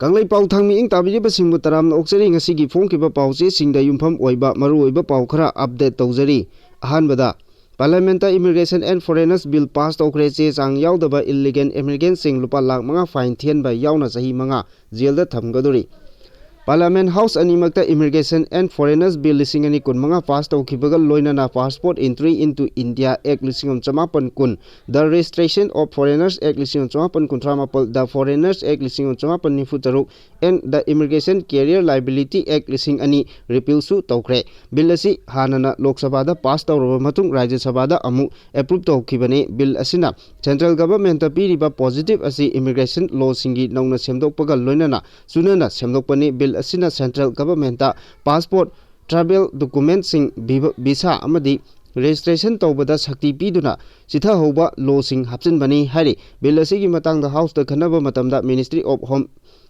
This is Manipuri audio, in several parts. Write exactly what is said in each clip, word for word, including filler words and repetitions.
ꯀꯪꯂꯩꯄꯥꯛ ꯊꯥꯡ ꯃꯤꯠꯌꯦꯡ ꯇꯥꯕꯤꯔꯤꯕꯁꯤꯡꯕꯨ ꯇꯔꯥꯝꯅ ꯑꯣꯛꯆꯔꯤ꯫ ꯉꯁꯤꯒꯤ ꯐꯣꯡꯈꯤꯕ ꯄꯥꯎꯆꯦꯁꯤꯡꯗ ꯌꯨꯝꯐꯝ ꯑꯣꯏꯕ ꯃꯔꯨꯑꯣꯏꯕ ꯄꯥꯎ ꯈꯔ ꯑꯞꯗꯦꯠ ꯇꯧꯖꯔꯤ꯫ ꯑꯍꯥꯟꯕꯗ, ꯄꯥꯔꯂꯤꯌꯥꯃꯦꯟꯠꯇ Immigration and Foreigners Bill pass ꯇꯧꯈ꯭ꯔꯦ꯫ ꯆꯦ ꯆꯥꯡ ꯌꯥꯎꯗꯕ illegal immigrantꯁꯤꯡ ꯂꯨꯄꯥ ꯂꯥꯈ ꯃꯉꯥ fine ꯊꯤꯍꯟꯕ ꯌꯥꯎꯅ ꯆꯍꯤ ꯃꯉꯥ ꯖꯦꯜꯗ ꯊꯝꯒꯗꯣꯔꯤ꯫ Parliament House ꯑꯅꯤꯃꯛꯇ Immigration and Foreigners Bill ꯂꯤꯁꯤꯡ ꯑꯅꯤ ꯀꯨꯟꯃꯉꯥ pass ꯇꯧꯈꯤꯕꯒ ꯂꯣꯏꯅꯅ Passport Entry into India Act ꯂꯤꯁꯤꯡ ꯑꯃ ꯆꯃꯥꯄꯟ ꯀꯨꯟ, The Registration of Foreigners Act ꯂꯤꯁꯤꯡ ꯑꯃ ꯆꯃꯥꯄꯟ ꯀꯨꯟꯊ꯭ꯔꯥ ꯃꯥꯄꯜ, The Foreigners Act ꯂꯤꯁꯤꯡ ꯑꯃ ꯆꯃꯥꯄꯟ ꯅꯤꯐꯨ ꯇꯔꯨꯛ and The Immigration Career Liability Act ꯂꯤꯁꯤꯡ ꯑꯅꯤ repealꯁꯨ ꯇꯧꯈ꯭ꯔꯦ꯫ Bill ꯑꯁꯤ ꯍꯥꯟꯅꯅ ꯂꯣꯛ ꯁꯚꯥꯗ pass ꯇꯧꯔꯕ ꯃꯇꯨꯡ ꯔꯥꯖ꯭ꯌ ꯁꯚꯥꯗ ꯑꯃꯨꯛ approve ꯇꯧꯈꯤꯕꯅꯤ꯫ Bill ꯑꯁꯤꯅ central governmentꯇ ꯄꯤꯔꯤꯕ positive ꯑꯁꯤ immigration lawꯁꯤꯡꯒꯤ ꯅꯧꯅ ꯁꯦꯝꯗꯣꯛꯄꯒ ꯂꯣꯏꯅꯅ ꯆꯨꯅꯅ ꯁꯦꯝꯗꯣꯛꯄꯅꯤ꯫ Bill ꯑꯁꯤꯅ central governmentꯇ passport, travel documentꯁꯤꯡ, ꯚꯤꯕ-, visa ꯑꯃꯗꯤ registration ꯇꯧꯕꯗ ꯁꯛꯇꯤ ꯄꯤꯗꯨꯅ ꯆꯤꯊꯍꯧꯕ lawꯁꯤꯡ ꯍꯥꯞꯆꯤꯟꯕꯅꯤ ꯍꯥꯏꯔꯤ꯫ Bill ꯑꯁꯤꯒꯤ ꯃꯇꯥꯡꯗ Houseꯇ ꯈꯟꯅꯕ ꯃꯇꯝꯗ Ministry of Home,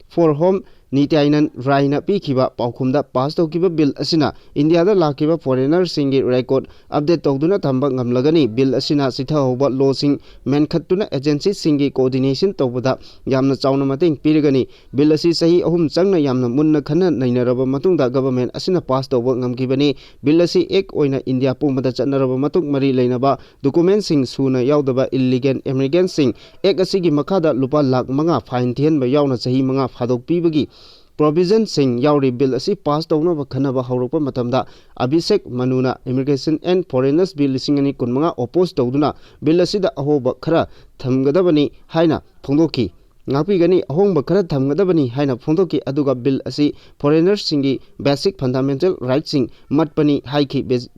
for Home ꯅꯤꯇ꯭ꯌꯥꯅꯟ ꯔꯥꯏꯅ ꯄꯤꯈꯤꯕ ꯄꯥꯎꯈꯨꯝꯗ pass ꯇꯧꯈꯤꯕ bill ꯑꯁꯤꯅ ꯏꯟꯗꯤꯌꯥꯗ ꯂꯥꯛꯈꯤꯕ foreignerꯁꯤꯡꯒꯤ record update ꯇꯧꯗꯨꯅ ꯊꯝꯕ ꯉꯝꯂꯒꯅꯤ꯫ Bill ꯑꯁꯤꯅ ꯆꯤꯊꯍꯧꯕ lawꯁꯤꯡ ꯃꯦꯟꯈꯠꯇꯨꯅ agencyꯁꯤꯡꯒꯤ coordination ꯇꯧꯕꯗ ꯌꯥꯝꯅ ꯆꯥꯎꯅ ꯃꯇꯦꯡ ꯄꯤꯔꯒꯅꯤ꯫ Bill ꯑꯁꯤ ꯆꯍꯤ ꯑꯍꯨꯝ ꯆꯪꯅ ꯌꯥꯝꯅ ꯃꯨꯟꯅ ꯈꯟꯅ ꯅꯩꯅꯔꯕ ꯃꯇꯨꯡꯗ government ꯑꯁꯤꯅ pass ꯇꯧꯕ ꯉꯝꯈꯤꯕꯅꯤ꯫ Bill ꯑꯁꯤ act ꯑꯣꯏꯅ ꯏꯟꯗꯤꯌꯥ ꯄꯨꯝꯕꯗ ꯆꯠꯅꯔꯕ ꯃꯇꯨꯡ ꯃꯔꯤ ꯂꯩꯅꯕ documentꯁꯤꯡ ꯁꯨꯅ ꯌꯥꯎꯗꯕ illegal immigrantꯁꯤꯡ act ꯑꯁꯤꯒꯤ ꯃꯈꯥꯗ ꯂꯨꯄꯥ ꯂꯥꯈ ꯃꯉꯥ fine ꯊꯤꯍꯟꯕ ꯌꯥꯎꯅ ꯆꯍꯤ ꯃꯉꯥ ꯐꯥꯗꯣꯛ ꯄꯤꯕꯒꯤ provisionꯁꯤꯡ ꯌꯥꯎꯔꯤ꯫ Bill ꯑꯁꯤ pass ꯇꯧꯅꯕ ꯈꯟꯅꯕ ꯍꯧꯔꯛꯄ ꯃꯇꯝꯗ Abhishek Manuꯅ Immigration and Foreigners Bill ꯂꯤꯁꯤꯡ ꯑꯅꯤ ꯀꯨꯟꯃꯉꯥ oppose ꯇꯧꯗꯨꯅ bill ꯑꯁꯤꯗ ꯑꯍꯣꯕ ꯈꯔ ꯊꯝꯒꯗꯕꯅꯤ ꯍꯥꯏꯅ ꯐꯣꯡꯗꯣꯛꯈꯤ꯫ ꯉꯥꯛꯄꯤꯒꯅꯤ, ꯑꯍꯣꯡꯕ ꯈꯔ ꯊꯝꯒꯗꯕꯅꯤ ꯍꯥꯏꯅ ꯐꯣꯡꯗꯣꯛꯈꯤ꯫ ꯑꯗꯨꯒ bill ꯑꯁꯤ foreignersꯁꯤꯡꯒꯤ basic fundamental rightꯁꯤꯡ ꯃꯠꯄꯅꯤ ꯍꯥꯏꯈꯤ꯫ ꯕꯤ-,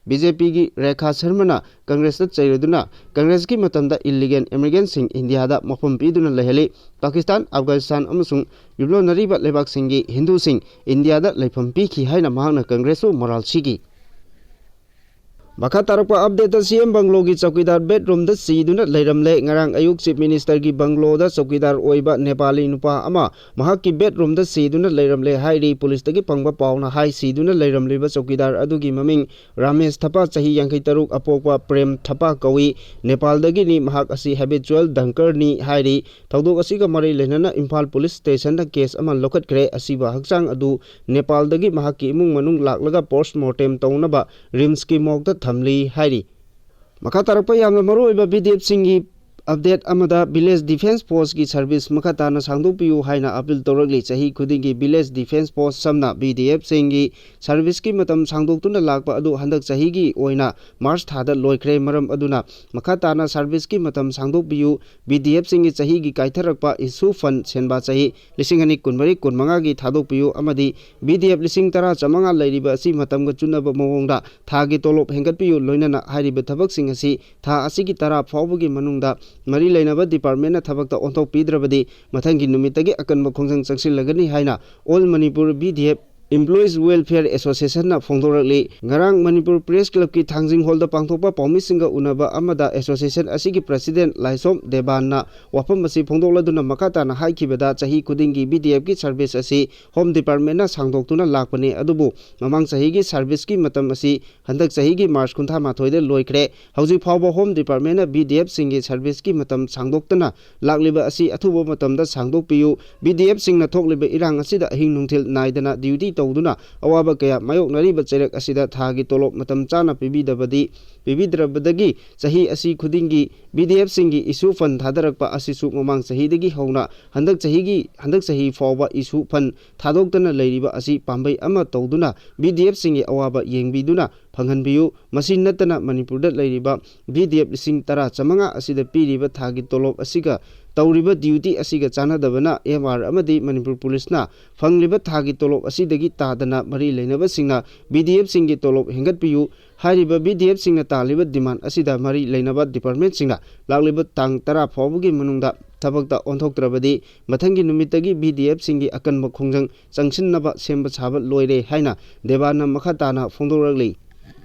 BJPꯒꯤ ꯔꯦꯈꯥ ꯁꯔꯃꯅ Congressꯇ ꯆꯩꯔꯗꯨꯅ Congressꯀꯤ ꯃꯇꯝꯗ illegal immigrantꯁꯤꯡ ꯏꯟꯗꯤꯌꯥꯗ ꯃꯐꯝ ꯄꯤꯗꯨꯅ ꯂꯩꯍꯜꯂꯤ꯫ ꯄꯥꯀꯤꯁꯇꯥꯟ, ꯑꯐꯒꯥꯅꯤꯁꯇꯥꯟ ꯑꯃꯁꯨꯡ ꯌꯨꯝꯂꯣꯟꯅꯔꯤꯕ ꯂꯩꯕꯥꯛꯁꯤꯡꯒꯤ ꯍꯤꯟꯗꯨꯁꯤꯡ ꯏꯟꯗꯤꯌꯥꯗ ꯂꯩꯐꯝ ꯄꯤꯈꯤ ꯍꯥꯏꯅ ꯃꯍꯥꯛꯅ Congressꯄꯨ ꯃꯔꯥꯜ ꯁꯤꯈꯤ꯫ ꯃꯈꯥ ꯇꯥꯔꯛꯄ ꯑꯞꯗꯦꯠꯇ ꯁꯤ ꯑꯦꯝ ꯕꯪꯒ꯭ꯂꯣꯒꯤ ꯆꯧꯀꯤꯗꯥꯔ ꯕꯦꯗꯔꯨꯝꯗ ꯁꯤꯗꯨꯅ ꯂꯩꯔꯝꯂꯦ꯫ ꯉꯔꯥꯡ ꯑꯌꯨꯛ ꯆꯤꯐ ꯃꯤꯅꯤꯁꯇꯔꯒꯤ ꯕꯪꯒ꯭ꯂꯣꯗ ꯆꯧꯀꯤꯗꯥꯔ ꯑꯣꯏꯕ ꯅꯦꯄꯥꯂꯤ ꯅꯨꯄꯥ ꯑꯃ ꯃꯍꯥꯛꯀꯤ ꯕꯦꯗꯔꯨꯝꯗ ꯁꯤꯗꯨꯅ ꯂꯩꯔꯝꯂꯦ ꯍꯥꯏꯔꯤ꯫ ꯄꯨꯂꯤꯁꯇꯒꯤ ꯐꯪꯕ ꯄꯥꯎꯅ ꯍꯥꯏ, ꯁꯤꯗꯨꯅ ꯂꯩꯔꯝꯂꯤꯕ ꯆꯧꯀꯤꯗꯥꯔ ꯑꯗꯨꯒꯤ ꯃꯃꯤꯡ ꯔꯥꯃꯦꯁ ꯊꯄꯥ, ꯆꯍꯤ ꯌꯥꯡꯈꯩ ꯇꯔꯨꯛ, ꯑꯄꯣꯛꯄ ꯄ꯭ꯔꯦꯝ ꯊꯄꯥ ꯀꯧꯏ꯫ ꯅꯦꯄꯥꯜꯗꯒꯤꯅꯤ꯫ ꯃꯍꯥꯛ ꯑꯁꯤ ꯍꯦꯕꯤꯆꯨꯋꯦꯜ ꯗ꯭ꯔꯪꯀꯔꯅꯤ ꯍꯥꯏꯔꯤ꯫ ꯊꯧꯗꯣꯛ ꯑꯁꯤꯒ ꯃꯔꯤ ꯂꯩꯅꯅ ꯏꯝꯐꯥꯜ ꯄꯨꯂꯤꯁ ꯁ꯭ꯇꯦꯁꯟꯗ ꯀꯦꯁ ꯑꯃ ꯂꯧꯈꯠꯈ꯭ꯔꯦ꯫ ꯑꯁꯤꯕ ꯍꯛꯆꯥꯡ ꯑꯗꯨ ꯅꯦꯄꯥꯜꯗꯒꯤ ꯃꯍꯥꯛꯀꯤ ꯏꯃꯨꯡ ꯃꯅꯨꯡ ꯂꯥꯛꯂꯒ ꯄꯣꯁ꯭ꯠꯃꯣꯔꯇꯦꯝ ꯇꯧꯅꯕ ꯔꯤꯝꯁꯀꯤ ꯃꯣꯔꯒꯇ ꯊꯝꯂꯤ ꯍꯥꯏꯔꯤ꯫ ꯃꯈꯥ ꯇꯥꯔꯛꯄ ꯌꯥꯝꯅ ꯃꯔꯨꯑꯣꯏꯕ ꯕꯤ ꯗꯤ ꯑꯦꯐꯁꯤꯡꯒꯤ ꯑꯞꯗꯦꯠ ꯑꯃꯗ, ꯚꯤꯂꯦꯖ ꯗꯤꯐꯦꯟꯁ ꯐꯣꯔꯁꯀꯤ ꯁꯔꯚꯤꯁ ꯃꯈꯥ ꯇꯥꯅ ꯁꯥꯡꯗꯣꯛꯄꯤꯌꯨ ꯍꯥꯏꯅ ꯑꯄꯤꯜ ꯇꯧꯔꯛꯂꯤ꯫ ꯆꯍꯤ ꯈꯨꯗꯤꯡꯒꯤ ꯚꯤꯂꯦꯖ ꯗꯤꯐꯦꯟꯁ ꯐꯣꯔꯁ, ꯁꯝꯅ ꯕꯤ ꯗꯤ ꯑꯦꯐꯁꯤꯡꯒꯤ ꯁꯔꯚꯤꯁꯀꯤ ꯃꯇꯝ ꯁꯥꯡꯗꯣꯛꯇꯨꯅ ꯂꯥꯛꯄ ꯑꯗꯨ ꯍꯟꯗꯛ ꯆꯍꯤꯒꯤ ꯑꯣꯏꯅ ꯃꯥꯔꯆ ꯊꯥꯗ ꯂꯣꯏꯈ꯭ꯔꯦ꯫ ꯃꯔꯝ ꯑꯗꯨꯅ ꯃꯈꯥ ꯇꯥꯅ ꯁꯔꯚꯤꯁꯀꯤ ꯃꯇꯝ ꯁꯥꯡꯗꯣꯛꯄꯤꯌꯨ, ꯕꯤ ꯗꯤ ꯑꯦꯐꯁꯤꯡꯒꯤ ꯆꯍꯤꯒꯤ ꯀꯥꯏꯊꯔꯛꯄ ꯏꯁꯨ ꯐꯟ ꯁꯦꯟꯕꯥ ꯆꯍꯤ ꯂꯤꯁꯤꯡ ꯑꯅꯤ ꯀꯨꯟꯃꯔꯤ ꯀꯨꯟꯃꯉꯥꯒꯤ ꯊꯥꯗꯣꯛꯄꯤꯌꯨ ꯑꯃꯗꯤ ꯕꯤ ꯗꯤ ꯑꯦꯐ ꯂꯤꯁꯤꯡ ꯇꯔꯥ ꯆꯥꯃꯉꯥ ꯂꯩꯔꯤꯕ ꯑꯁꯤ ꯃꯇꯝꯒ ꯆꯨꯅꯕ ꯃꯑꯣꯡꯗ ꯊꯥꯒꯤ ꯇꯣꯂꯣꯞ ꯍꯦꯟꯒꯠꯄꯤꯌꯨ꯫ ꯂꯣꯏꯅꯅ ꯍꯥꯏꯔꯤꯕ ꯊꯕꯛꯁꯤꯡ ꯑꯁꯤ ꯊꯥ ꯑꯁꯤꯒꯤ ꯇꯔꯥ ꯐꯥꯎꯕꯒꯤ ꯃꯅꯨꯡꯗ ꯃꯔꯤ ꯂꯩꯅꯕ ꯗꯤꯄꯥꯔꯠꯃꯦꯟꯅ ꯊꯕꯛꯇ ꯑꯣꯟꯊꯣꯛꯄꯤꯗ꯭ꯔꯕꯗꯤ ꯃꯊꯪꯒꯤ ꯅꯨꯃꯤꯠꯇꯒꯤ ꯑꯀꯟꯕ ꯈꯣꯡꯖꯪ ꯆꯪꯁꯤꯜꯂꯒꯅꯤ ꯍꯥꯏꯅ all Manipur B D F employees welfare ꯑꯦꯁꯣꯁꯤꯌꯦꯁꯟꯅ ꯐꯣꯡꯗꯣꯔꯛꯂꯤ꯫ ꯉꯔꯥꯡ ꯃꯅꯤꯄꯨꯔ ꯄ꯭ꯔꯦꯁ ꯀ꯭ꯂꯕꯀꯤ ꯊꯥꯡꯖꯤꯡ ꯍꯣꯜꯗ ꯄꯥꯡꯊꯣꯛꯄ ꯄꯥꯎꯃꯤꯁꯤꯡꯒ ꯎꯅꯕ ꯑꯃꯗ ꯑꯦꯁꯣꯁꯤꯌꯦꯁꯟ ꯑꯁꯤꯒꯤ ꯄ꯭ꯔꯁꯤꯗꯦꯟꯠ ꯂꯥꯏꯁꯣꯝ ꯗꯦꯕꯥꯟꯅ ꯋꯥꯐꯝ ꯑꯁꯤ ꯐꯣꯡꯗꯣꯛꯂꯗꯨꯅ ꯃꯈꯥ ꯇꯥꯅ ꯍꯥꯏꯈꯤꯕꯗ, ꯆꯍꯤ ꯈꯨꯗꯤꯡꯒꯤ ꯕꯤ ꯗꯤ ꯑꯦꯐꯀꯤ ꯁꯔꯚꯤꯁ ꯑꯁꯤ ꯍꯣꯝ ꯗꯤꯄꯥꯔꯠꯃꯦꯟꯅ ꯁꯥꯡꯗꯣꯛꯇꯨꯅ ꯂꯥꯛꯄꯅꯤ, ꯑꯗꯨꯕꯨ ꯃꯃꯥꯡ ꯆꯍꯤꯒꯤ ꯁꯔꯚꯤꯁꯀꯤ ꯃꯇꯝ ꯑꯁꯤ ꯍꯟꯗꯛ ꯆꯍꯤꯒꯤ ꯃꯥꯔꯆ ꯀꯨꯟꯊ꯭ꯔꯥ ꯃꯥꯊꯣꯏꯗ ꯂꯣꯏꯈ꯭ꯔꯦ꯫ ꯍꯧꯖꯤꯛ ꯐꯥꯎꯕ ꯍꯣꯝ ꯗꯤꯄꯥꯔꯠꯃꯦꯟꯅ ꯕꯤ ꯗꯤ ꯑꯦꯐꯁꯤꯡꯒꯤ ꯁꯔꯚꯤꯁꯀꯤ ꯃꯇꯝ ꯁꯥꯡꯗꯣꯛꯇꯅ ꯂꯥꯛꯂꯤꯕ ꯑꯁꯤ ꯑꯊꯨꯕ ꯃꯇꯝꯗ ꯁꯥꯡꯗꯣꯛꯄꯤꯌꯨ꯫ ꯕꯤ ꯗꯤ ꯑꯦꯐꯁꯤꯡꯅ ꯊꯣꯛꯂꯤꯕ ꯏꯔꯥꯡ ꯑꯁꯤꯗ ꯑꯍꯤꯡ ꯅꯨꯡꯊꯤꯜ ꯅꯥꯏꯗꯅ ꯗ꯭ꯌꯨꯇꯤ ꯇꯧꯗꯨꯅ ꯑꯋꯥꯕ ꯀꯌꯥ ꯃꯥꯌꯣꯛꯅꯔꯤꯕ ꯆꯩꯔꯛ ꯑꯁꯤꯗ ꯊꯥꯒꯤ ꯇꯣꯂꯣꯞ ꯃꯇꯝ ꯆꯥꯅ ꯄꯤꯕꯤꯗꯕꯗꯤ, ꯄꯤꯕꯤꯗ꯭ꯔꯕꯗꯒꯤ ꯆꯍꯤ ꯑꯁꯤ ꯈꯨꯗꯤꯡꯒꯤ ꯕꯤ ꯗꯤ ꯑꯦꯐꯁꯤꯡꯒꯤ ꯏꯁꯨ ꯐꯟ ꯊꯥꯗꯔꯛꯄ ꯑꯁꯤꯁꯨ ꯃꯃꯥꯡ ꯆꯍꯤꯗꯒꯤ ꯍꯧꯅ ꯍꯟꯗꯛ ꯆꯍꯤꯒꯤ, ꯍꯟꯗꯛ ꯆꯍꯤ ꯐꯥꯎꯕ ꯏꯁꯨ ꯐꯟ ꯊꯥꯗꯣꯛꯇꯅ ꯂꯩꯔꯤꯕ ꯑꯁꯤ ꯄꯥꯝꯕꯩ ꯑꯃ ꯇꯧꯗꯨꯅ ꯕꯤ ꯗꯤ ꯑꯦꯐꯁꯤꯡꯒꯤ ꯑꯋꯥꯕ ꯌꯦꯡꯕꯤꯗꯨꯅ ꯐꯪꯍꯟꯕꯤꯌꯨ꯫ ꯃꯁꯤ ꯅꯠꯇꯅ ꯃꯅꯤꯄꯨꯔꯗ ꯂꯩꯔꯤꯕ ꯕꯤ ꯗꯤ ꯑꯦꯐ ꯂꯤꯁꯤꯡ ꯇꯔꯥ ꯆꯥꯃꯉꯥ ꯑꯁꯤꯗ ꯄꯤꯔꯤꯕ ꯊꯥꯒꯤ ꯇꯣꯂꯣꯞ ꯑꯁꯤꯒ ꯇꯧꯔꯤꯕ ꯗ꯭ꯌꯨꯇꯤ ꯑꯁꯤꯒ ꯆꯥꯟꯅꯗꯕꯅ ꯑꯦꯝ ꯑꯥꯔ ꯑꯃꯗꯤ ꯃꯅꯤꯄꯨꯔ ꯄꯨꯂꯤꯁꯅ ꯐꯪꯂꯤꯕ ꯊꯥꯒꯤ ꯇꯣꯂꯣꯞ ꯑꯁꯤꯗꯒꯤ ꯇꯥꯗꯅ ꯃꯔꯤ ꯂꯩꯅꯕꯁꯤꯡꯅ ꯕꯤ ꯗꯤ ꯑꯦꯐꯁꯤꯡꯒꯤ ꯇꯣꯂꯣꯞ ꯍꯦꯟꯒꯠꯄꯤꯌꯨ꯫ ꯍꯥꯏꯔꯤꯕ ꯕꯤ ꯗꯤ ꯑꯦꯐꯁꯤꯡꯅ ꯇꯥꯜꯂꯤꯕ ꯗꯤꯃꯥꯟ ꯑꯁꯤꯗ ꯃꯔꯤ ꯂꯩꯅꯕ ꯗꯤꯄꯥꯔꯠꯃꯦꯟꯁꯤꯡꯅ ꯂꯥꯛꯂꯤꯕ ꯇꯥꯡ ꯇꯔꯥ ꯐꯥꯎꯕꯒꯤ ꯃꯅꯨꯡꯗ ꯊꯕꯛꯇ ꯑꯣꯟꯊꯣꯛꯇ꯭ꯔꯕꯗꯤ ꯃꯊꯪꯒꯤ ꯅꯨꯃꯤꯠꯇꯒꯤ ꯕꯤ ꯗꯤ ꯑꯦꯐꯁꯤꯡꯒꯤ ꯑꯀꯟꯕ ꯈꯣꯡꯖꯪ ꯆꯪꯁꯤꯟꯅꯕ ꯁꯦꯝꯕ ꯁꯥꯕ ꯂꯣꯏꯔꯦ ꯍꯥꯏꯅ ꯗꯦꯕꯥꯟꯅ ꯃꯈꯥ ꯇꯥꯅ ꯐꯣꯡꯗꯣꯔꯛꯂꯤ꯫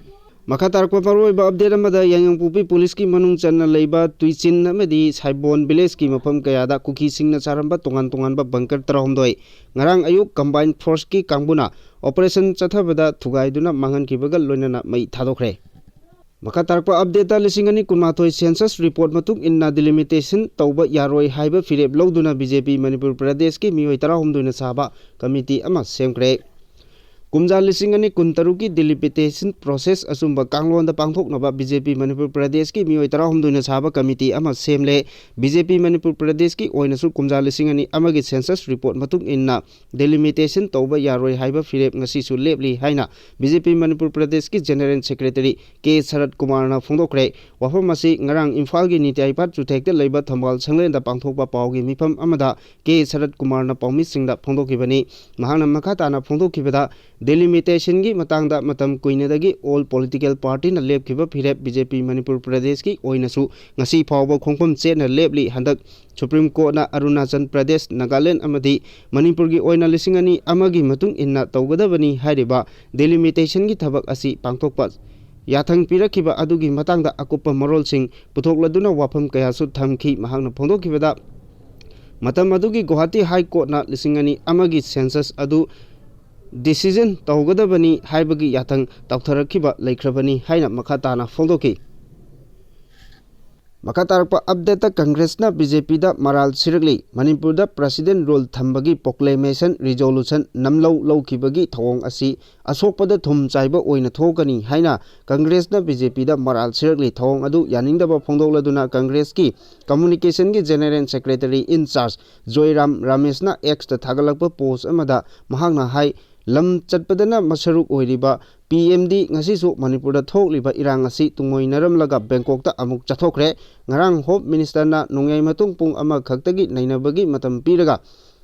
ꯃꯈꯥ ꯇꯥꯔꯛꯄ ꯃꯔꯨꯑꯣꯏꯕ ꯑꯞꯗꯦꯠ ꯑꯃꯗ, ꯌꯥꯏꯉꯪꯄꯣꯛꯄꯤ ꯄꯨꯂꯤꯁꯀꯤ ꯃꯅꯨꯡ ꯆꯟꯅ ꯂꯩꯕ ꯇꯨꯏꯆꯤꯟ ꯑꯃꯗꯤ ꯁꯥꯏꯕꯣꯟ ꯚꯤꯂꯦꯖꯀꯤ ꯃꯐꯝ ꯀꯌꯥꯗ ꯀꯨꯀꯤꯁꯤꯡꯅ ꯁꯥꯔꯝꯕ ꯇꯣꯉꯥꯟ ꯇꯣꯉꯥꯟꯕ ꯕꯪꯀꯔ ꯇꯔꯥꯍꯨꯝꯗꯣꯏ ꯉꯔꯥꯡ ꯑꯌꯨꯛ ꯀꯝꯕꯥꯏꯟ ꯐꯣꯔꯁꯀꯤ ꯀꯥꯡꯕꯨꯅ ꯑꯣꯄꯔꯦꯁꯟ ꯆꯠꯊꯕꯗ ꯊꯨꯒꯥꯏꯗꯨꯅ ꯃꯥꯡꯍꯟꯈꯤꯕꯒ ꯂꯣꯏꯅꯅ ꯃꯩ ꯊꯥꯗꯣꯛꯈ꯭ꯔꯦ꯫ ꯃꯈꯥ ꯇꯥꯔꯛꯄ ꯑꯞꯗꯦꯠꯇ, ꯂꯤꯁꯤꯡ ꯑꯅꯤ ꯀꯨꯟꯃꯥꯊꯣꯏ ꯁꯦꯟꯁꯁ ꯔꯤꯄꯣꯔꯠ ꯃꯇꯨꯡ ꯏꯟꯅ ꯗꯤꯂꯤꯃꯤꯇꯦꯁꯟ ꯇꯧꯕ ꯌꯥꯔꯣꯏ ꯍꯥꯏꯕ ꯐꯤꯔꯦꯞ ꯂꯧꯗꯨꯅ ꯕꯤ ꯖꯦ ꯄꯤ ꯃꯅꯤꯄꯨꯔ ꯄ꯭ꯔꯗꯦꯁꯀꯤ ꯃꯤꯑꯣꯏ ꯇꯔꯥꯍꯨꯝꯗꯣꯏꯅ ꯁꯥꯕ ꯀꯃꯤꯇꯤ ꯑꯃ ꯁꯦꯝꯈ꯭ꯔꯦ꯫ ꯀꯨꯝꯖꯥ ꯂꯤꯁꯤꯡ ꯑꯅꯤ ꯀꯨꯟꯇꯔꯨꯛꯀꯤ ꯗꯤꯂꯤꯃꯤꯇꯦꯁꯟ ꯄ꯭ꯔꯣꯁꯦꯁ ꯑꯆꯨꯝꯕ ꯀꯥꯡꯂꯣꯟꯗ ꯄꯥꯡꯊꯣꯛꯅꯕ ꯕꯤ ꯖꯦ ꯄꯤ ꯃꯅꯤꯄꯨꯔ ꯄ꯭ꯔꯗꯦꯁꯀꯤ ꯃꯤꯑꯣꯏ ꯇꯔꯥꯍꯨꯝꯗꯣꯏꯅ ꯁꯥꯕ ꯀꯃꯤꯇꯤ ꯑꯃ ꯁꯦꯝꯂꯦ꯫ ꯕꯤ ꯖꯦ ꯄꯤ ꯃꯅꯤꯄꯨꯔ ꯄ꯭ꯔꯗꯦꯁꯀꯤ ꯑꯣꯏꯅꯁꯨ ꯀꯨꯝꯖꯥ ꯂꯤꯁꯤꯡ ꯑꯅꯤ ꯑꯃꯒꯤ ꯁꯦꯟꯁꯁ ꯔꯤꯄꯣꯔꯠ ꯃꯇꯨꯡ ꯏꯟꯅ ꯗꯤꯂꯤꯃꯤꯇꯦꯁꯟ ꯇꯧꯕ ꯌꯥꯔꯣꯏ ꯍꯥꯏꯕ ꯐꯤꯔꯦꯞ ꯉꯁꯤꯁꯨ ꯂꯦꯞꯂꯤ ꯍꯥꯏꯅ ꯕꯤ ꯖꯦ ꯄꯤ ꯃꯅꯤꯄꯨꯔ ꯄ꯭ꯔꯗꯦꯁꯀꯤ ꯖꯦꯅꯔꯦꯜ ꯁꯦꯀ꯭ꯔꯦꯇꯔꯤ ꯀꯦ ꯁꯔꯠ ꯀꯨꯃꯥꯔꯅ ꯐꯣꯡꯗꯣꯛꯈ꯭ꯔꯦ꯫ ꯋꯥꯐꯝ ꯑꯁꯤ ꯉꯔꯥꯡ ꯏꯝꯐꯥꯜꯒꯤ ꯅꯤꯇ꯭ꯌꯥꯏꯄꯥꯠ ꯆꯨꯊꯦꯛꯇ ꯂꯩꯕ ꯊꯝꯕꯥꯜ ꯁꯪꯂꯦꯟꯗ ꯄꯥꯡꯊꯣꯛꯄ ꯄꯥꯎꯒꯤ ꯃꯤꯐꯝ ꯑꯃꯗ ꯀꯦ ꯁꯔꯠ ꯀꯨꯃꯥꯔꯅ ꯄꯥꯎꯃꯤꯁꯤꯡꯗ ꯐꯣꯡꯗꯣꯛꯈꯤꯕꯅꯤ꯫ ꯃꯍꯥꯛꯅ ꯃꯈꯥ ꯇꯥꯅ ꯐꯣꯡꯗꯣꯛꯈꯤꯕꯗ, ꯗꯤꯂꯤꯃꯤꯇꯦꯁꯟꯒꯤ ꯃꯇꯥꯡꯗ ꯃꯇꯝ ꯀꯨꯏꯅꯗꯒꯤ all political partyꯅ ꯂꯦꯞꯈꯤꯕ ꯐꯤꯔꯦꯞ ꯕꯤ ꯖꯦ ꯄꯤ ꯃꯅꯤꯄꯨꯔ ꯄ꯭ꯔꯗꯦꯁꯀꯤ ꯑꯣꯏꯅꯁꯨ ꯉꯁꯤ ꯐꯥꯎꯕ ꯈꯣꯡꯐꯝ ꯆꯦꯠꯅ ꯂꯦꯞꯂꯤ꯫ ꯍꯟꯗꯛ ꯁꯨꯄ꯭ꯔꯤꯝ ꯀꯣꯔꯠꯅ ꯑꯔꯨꯅꯥꯆꯜ ꯄ꯭ꯔꯗꯦꯁ, ꯅꯥꯒꯥꯂꯦꯟ ꯑꯃꯗꯤ ꯃꯅꯤꯄꯨꯔꯒꯤ ꯑꯣꯏꯅ ꯂꯤꯁꯤꯡ ꯑꯅꯤ ꯑꯃꯒꯤ ꯃꯇꯨꯡ ꯏꯟꯅ ꯇꯧꯒꯗꯕꯅꯤ ꯍꯥꯏꯔꯤꯕ ꯗꯤꯂꯤꯃꯤꯇꯦꯁꯟꯒꯤ ꯊꯕꯛ ꯑꯁꯤ ꯄꯥꯡꯊꯣꯛꯄ ꯌꯥꯊꯪ ꯄꯤꯔꯛꯈꯤꯕ ꯑꯗꯨꯒꯤ ꯃꯇꯥꯡꯗ ꯑꯀꯨꯞꯄ ꯃꯔꯣꯜꯁꯤꯡ ꯄꯨꯊꯣꯛꯂꯗꯨꯅ ꯋꯥꯐꯝ ꯀꯌꯥꯁꯨ ꯊꯝꯈꯤ꯫ ꯃꯍꯥꯛꯅ ꯐꯣꯡꯗꯣꯛꯈꯤꯕꯗ, ꯃꯇꯝ ꯑꯗꯨꯒꯤ ꯒꯨꯋꯥꯍꯥꯇꯤ ꯍꯥꯏ ꯀꯣꯔꯠꯅ ꯂꯤꯁꯤꯡ ꯑꯅꯤ ꯑꯃꯒꯤ ꯁꯦꯟꯁꯁ ꯑꯗꯨ ꯗꯤꯁꯤꯖꯟ ꯇꯧꯒꯗꯕꯅꯤ ꯍꯥꯏꯕꯒꯤ ꯌꯥꯊꯪ ꯇꯧꯊꯔꯛꯈꯤꯕ ꯂꯩꯈ꯭ꯔꯕꯅꯤ ꯍꯥꯏꯅ ꯃꯈꯥ ꯇꯥꯅ ꯐꯣꯡꯗꯣꯛꯈꯤ꯫ ꯃꯈꯥ ꯇꯥꯔꯛꯄ ꯑꯞꯗꯦꯠꯇ, ꯀꯪꯒ꯭ꯔꯦꯁꯅ ꯕꯤ ꯖꯦ ꯄꯤꯗ ꯃꯔꯥꯜ ꯁꯤꯔꯛꯂꯤ꯫ ꯃꯅꯤꯄꯨꯔꯗ ꯄ꯭ꯔꯁꯤꯗꯦꯟ ꯔꯨꯜ ꯊꯝꯕꯒꯤ ꯄ꯭ꯔꯣꯀ꯭ꯂꯦꯃꯦꯁꯟ ꯔꯤꯖꯣꯂꯨꯁꯟ ꯅꯝꯂꯧ ꯂꯧꯈꯤꯕꯒꯤ ꯊꯧꯑꯣꯡ ꯑꯁꯤ ꯑꯁꯣꯛꯄꯗ ꯊꯨꯝ ꯆꯥꯏꯕ ꯑꯣꯏꯅ ꯊꯣꯛꯀꯅꯤ ꯍꯥꯏꯅ ꯀꯪꯒ꯭ꯔꯦꯁꯅ ꯕꯤ ꯖꯦ ꯄꯤꯗ ꯃꯔꯥꯜ ꯁꯤꯔꯛꯂꯤ꯫ ꯊꯧꯑꯣꯡ ꯑꯗꯨ ꯌꯥꯅꯤꯡꯗꯕ ꯐꯣꯡꯗꯣꯛꯂꯗꯨꯅ ꯀꯪꯒ꯭ꯔꯦꯁꯀꯤ ꯀꯝꯃꯨꯅꯤꯀꯦꯁꯟꯒꯤ ꯖꯦꯅꯔꯦꯜ ꯁꯦꯀ꯭ꯔꯦꯇꯔꯤ ꯏꯟ ꯆꯥꯔꯖ ꯖꯣꯏꯔꯥꯝ ꯔꯥꯃꯦꯁꯅ ꯑꯦꯛꯁꯇ ꯊꯥꯒꯠꯂꯛꯄ ꯄꯣꯁ ꯑꯃꯗ ꯃꯍꯥꯛꯅ ꯍꯥꯏ, ꯂꯝ ꯆꯠꯄꯗꯅ ꯃꯁꯔꯨꯛ ꯑꯣꯏꯔꯤꯕ ꯄꯤ ꯑꯦꯝ ꯗꯤ ꯉꯁꯤꯁꯨ ꯃꯅꯤꯄꯨꯔꯗ ꯊꯣꯛꯂꯤꯕ ꯏꯔꯥꯡ ꯑꯁꯤ ꯇꯨꯡꯑꯣꯏꯅꯔꯝꯂꯒ ꯕꯦꯡꯀꯣꯛꯇ ꯑꯃꯨꯛ ꯆꯠꯊꯣꯛꯈ꯭ꯔꯦ꯫ ꯉꯔꯥꯡ ꯍꯣꯝ ꯃꯤꯅꯤꯁꯇꯔꯅ ꯅꯣꯡꯌꯥꯏ ꯃꯇꯨꯡ ꯄꯨꯡ ꯑꯃꯈꯛꯇꯒꯤ ꯅꯩꯅꯕꯒꯤ ꯃꯇꯝ ꯄꯤꯔꯒ